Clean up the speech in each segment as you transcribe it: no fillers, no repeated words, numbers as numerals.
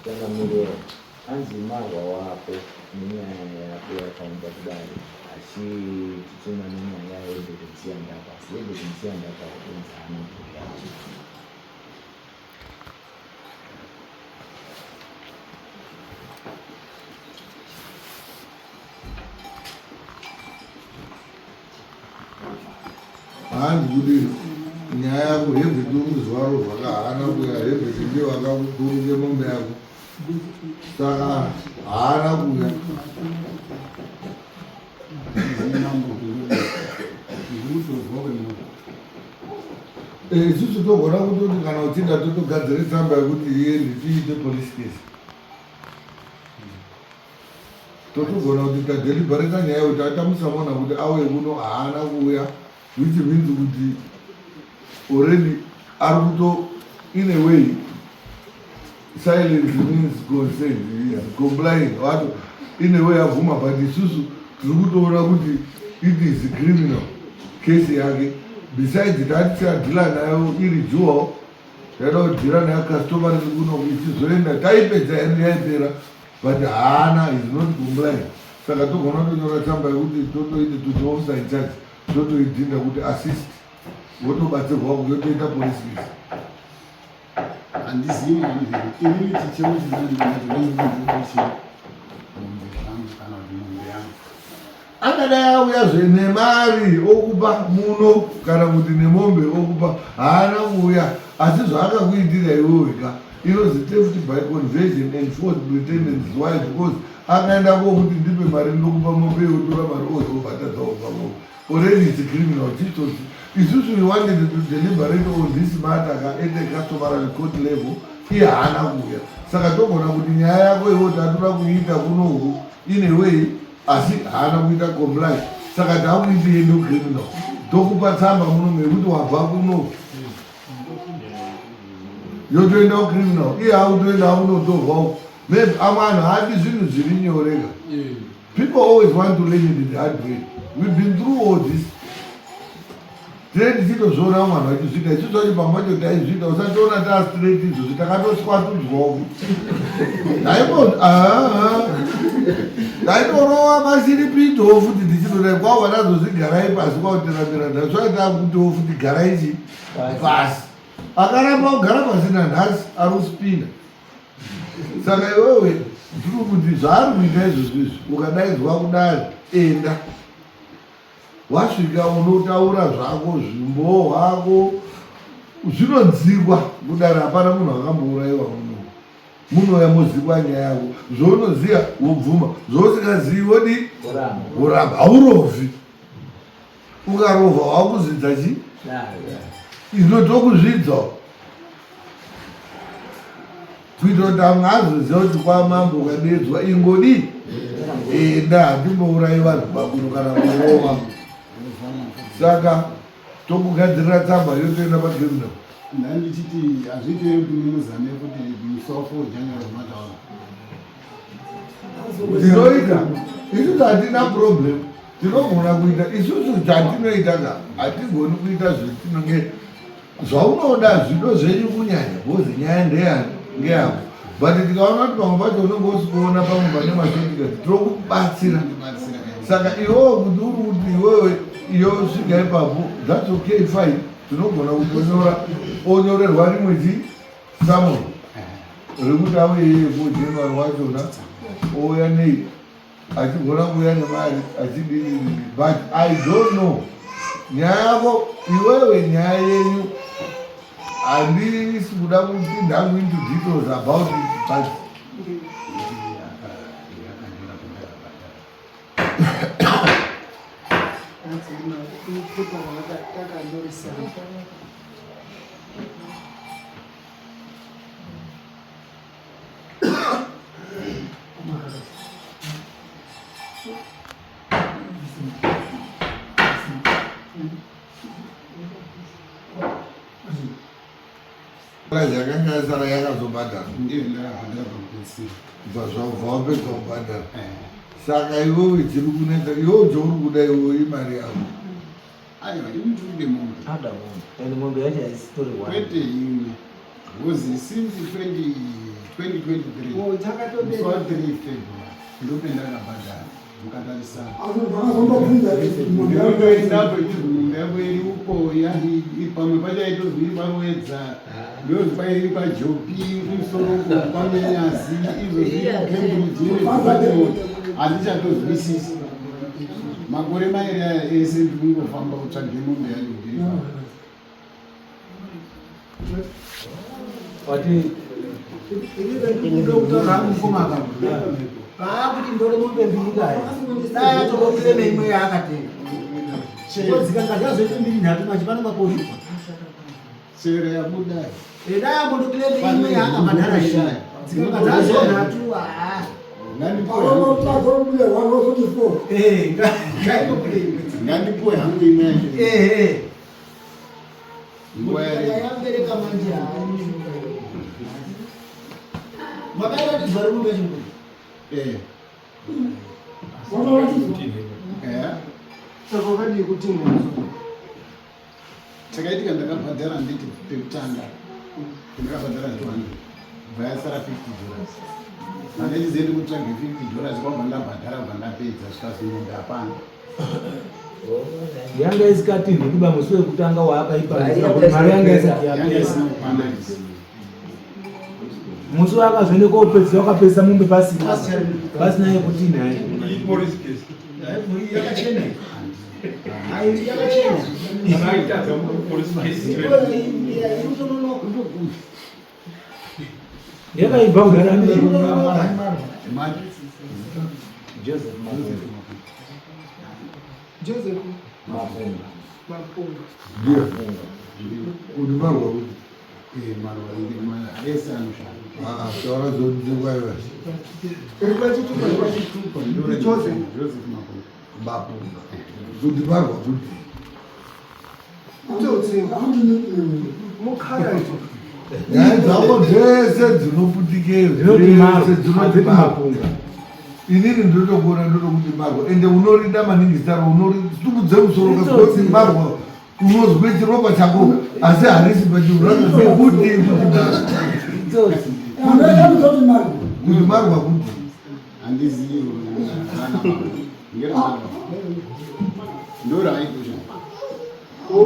Changamire, hanzi marwa wako nenyaya yako yakaunza kudare asi tichimwa nenyaya yaElbert Musiyandaka asi Elbert Musiyandaka unzi haana kuuya. Hanzi kuti nyaya yako Herbert uri warohwa ka haana kuya Herbert ndiye wakakuruke mombe yako saka haana kuya. Eh, isusu togona kutoti kana uchida totogadzire tsamba yekuti iende tiite police case. Totogona kuti tadeliberata nyaya yekuti atamusamona kuti auye kuno haana kuuya which means kuti already ari kuto in a way silence means consent is complying wato in a way abvuma but isusu tiri kutoona kuti it is criminal case yake besides tati tichadhila nayo iri dual Taida kudhira nayo customer riri kuno ichizoenda taipedza yedu yaipera but haana is not complying saka togona kutonyora tsamba yekuti totoiti to the officer in charge totoidhinda kuti assist votobatsirwa yotoita police case. Handizivi inini chichemo chinandinacho mombe zvangu kana kuti mombe yangu Akadai auyazve nemari okupa muno kana kuti nemombe okupa haana kuuya asi zvaakakuitira iwe wega inonzi theft by conversion and false pretendence why because akaenda kokuti ndipe mari ndokupa mombe iwe tora mari ozi obva atadza kupa mombe already it's criminal chitsotsi isusu we wanted to deliberate on this matter ka at a customary court level iye haana kuuya saka togona kuti nyaya yako iwe tatoda kuiita kunoku in a way asi haana kuita comply saka taakuiti endo criminal tokupa tsamba muno mekuti wabva kuno yotoenda kucriminal iye akutoenda akunotorwa uko maybe amwe anhu haadi zvinhu zviri nyoreka people always want to learn it the hard way we've been through all this Tine tichitozviona vamwe vanhu vachizviita isu zvacho pamwe pacho taizviita usationa tastraight izvozvi takatoswatudzwawo taitorova mashiripitowo futi tichitodai kwavo vanazozvigarai pasi kwakuteramira ndasvaita kutiwo futi garai chi pasi akaramba kugara pasi nanhasi ari kuspina saka iwewe ndiri kuti zvaari kuita izvozvo izvi ukadaidzwa kudai enda Wasvika unotaura zvako zvimbo hwako zvinonzikwa kudare hapana munhu akambourayiwa muno munouya mozikwa nyaya yako zvaunoziva wobvuma zvausingazivi wodi woramba haurovhi ukarovha wakuzvidza chi inotokuzvidza kuitira kuti amwe azoziva kuti kwamambo ukadedzwa ingodi enda handimbourayi vanhu pakuno kana kurova saka tokugadzirira tsamba yotoenda pacriminal ndandichiti hazviite kuti mumuzame kuti musi wa 4 january mataura tinoita isusu hatina problem tinogona kuita isusu chatinoita ka hatigoni kuita zvetinonge Zvaunoda zvido zvenyu kunyanya because nyaya ndeyani ngeyako but tikaona kuti pamwe pacho unenge usikuona pamwe pane mashortcut tinokubatsira saka iwewe kuti uri kuti iwewe yosvika ipapo that's okay fine tinogona kutonyora onyorerwa rimwe chi summon rekuti auye iye kujanuary wachona ouya nei achigona kuuya nemari achidii but i don't know nyaya yako iwewe nyaya yenyu handisi kuda kupinda hangu into details about it but Yakanga yasara yakazobhadhara bva zvabva wapedza kubhadhara saka iwewe chiri kunetsa iwewe chauri kuda iwewe imari yako Aiwa, ini ndiri kude mombe. Ada mombe. And mombe yacho haisitori one. Kwete imwe. Because since 20 2023. Oh, dzakatobera. Musi wa 3 February ndopendakabhadhara mukatarisa. Ndinotoendapo ichizwi mombe yako iri uko pamwe pacho yaitozwi iri paRuedza, ndozwi iri paJopi kumusoro uko kwaMenyazi, izvo zviri kuCambridge ine handichatozwisisi. Makore mairi aya ese ndiri kungofamba kutsvage mombe yacho kuti iri papi. Wati Paakuti ndore mombe mbiri kaya. Dai atokokireme imwe yaakatenga. Dzikanga dzazoita mbiri nhatu manje panonga poshupa. Chero yabuda. Eh, dai ambondokireme imwe yaakabhadhara iya. Dzikanga dzazo nhatu ah. Eh, ngaingobude imwe. Ngandipuwe hangu imwe yacho. Eh, eh. Nguva yareba. Yambereka manje hayi. Makairatidzwa ri mombe yacho mukuru? Eh. Eh. Saka wakadii kutinha? Chakaitika ndakabhadhara nditi pekutanga ndakabhadhara 200 bva yasara 50 dollars. Handizive ndikutsvage 50 dollars kwabva ndabhadhara bva ndapedza zvikazi mombe hapana. Yanga isikatinhi kuba musi wekutanga waakaipa kuti mari yanga isati Yanga yapera. isina kukwana idzi. Musi waakazoenda kopedzisa wakapedzisa mombe pasina pasina yekutinha. Yakachena. Hayi, yakachena. Yakaibva kudhara. Mari. Joseph Mapunga. Joseph Mapunga. Mapunga. Ndiyo. Kuti marwa kuti Eh, marwa ese anoshanda. Ah, taura zvonzikwa iwe. Uri pachitupa. Pachitupa ndore. Joseph. Joseph Mapunga. Mapunga. Kuti marwa kuti Utsotsi. Mukharadzi. Nyaya dzako dzese dzinoputikeyo Dzinoti marwa, dzese dzinoti hadziti marwa. Mapunga. Inini ndotokuona ndotokuti marwa, ende unorida maningi zitaro, unorisumudze musoro ukazoti marwa unozwe chiropa chako, asi harisi pachiruraka kuti marwa. Itsotsi. Kuti marwa kuti Handizivi rana ngera marwa. Ndoro aitoshanda.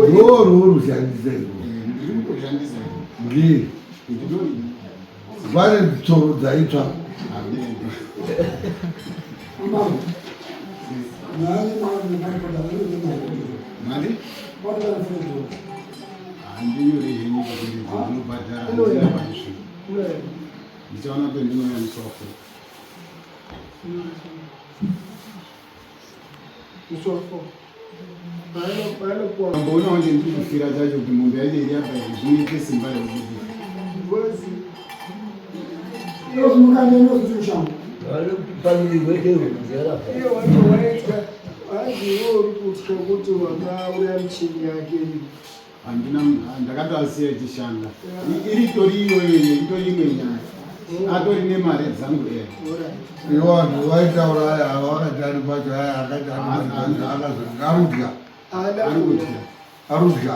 Ndororushandisa iko. Eh, ndiri kutoshandisa. Ngii Ndinori. Pane tsoro dzaitsva. Amen. Mari? Handinyori henyu pakuti ndinobhadhara handina pakusvika. Ndichaona pendinouya musi wa 4. Musi wa 4. Paanopuwa. Amboona wanje ndiri kufira chacho kuti mombe yacho iri apa here zvinoite simba rekuti Ngozi. Iye wacho waitya, hanzi iwe uri kutya kuti wakauraya michini yake. Handina, ndakatoasiya ichishanda. Iri tori iyoyo iyo itori imwe nyaya. Atori nemari dzangu eya. Alright. Ivo vanhu vaitaura aya vakati ari pacho aya akati ari pacho akazoti arudya. Ana Ari kutya. Arudya.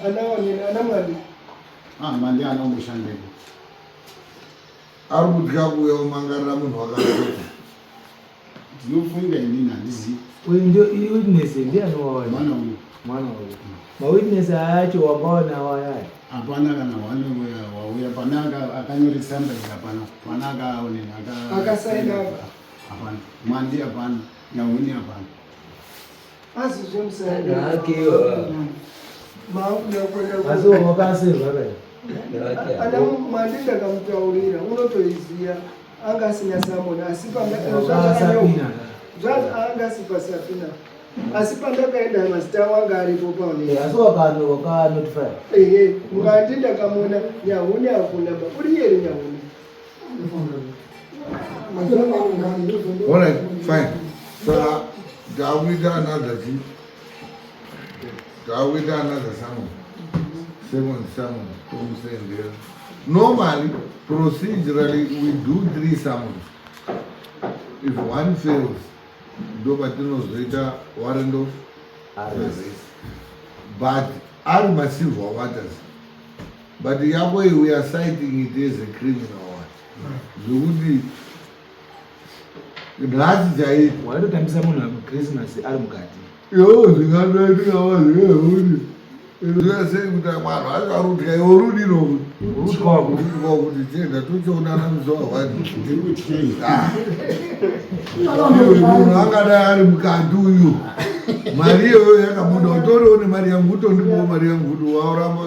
Ana wanene ana mwari. Ah, mandi anomboshandeko. Ari kutya kuuya kumangarira munhu wakazota. Ndinofunga inini handizivi. Uyu ndio witness ndiani wawayo? Mwana uyu. Mwana uyu. Mawitness acho wangaona wayaya. Hapana kana one wauya pana akanyore tsamba iyi hapana. Pana akaonena aka Akasaina. Hapana. Mandi hapana. Nyahuni hapana. Asi zvemusaina. Maakuda kuenda. Asi wakaseva kai. Ana mwandi ndakamutaurira unotoiziya anga asina samoni asi Wakasapina. Anga asipa sapina asi pandakaenda mazita awo anga aripo paone. Asi wakano waka notify. Ehe, mwandi ndakamuona, Nyahuni hakuna ba uri here Nyahuni? Alright, fine. Saka takuita another chi takuita another summon, second summon tomusendera. Normally, procedurally, we do three summons. If one fails, ndo patinozoita warrant of arrest, but ari macivil matters. But yako iyi, we are citing it as a criminal one, zvekuti nhasi chaiyo Waitotambisa munhu muChristmas ari mukati. Iwo zvingadoitika zvekuti sei kuti vanhu vacho vari kutya, iwe urudino Urutyawo. Kuti chienda tochionana musi wahwani. Ndiri kutyei? Iwe munhu angadai ari mukati uyu, mari iyoyo yakabuda, utoriwo nemari yangu, utondipowo mari yangu kuti wauramba.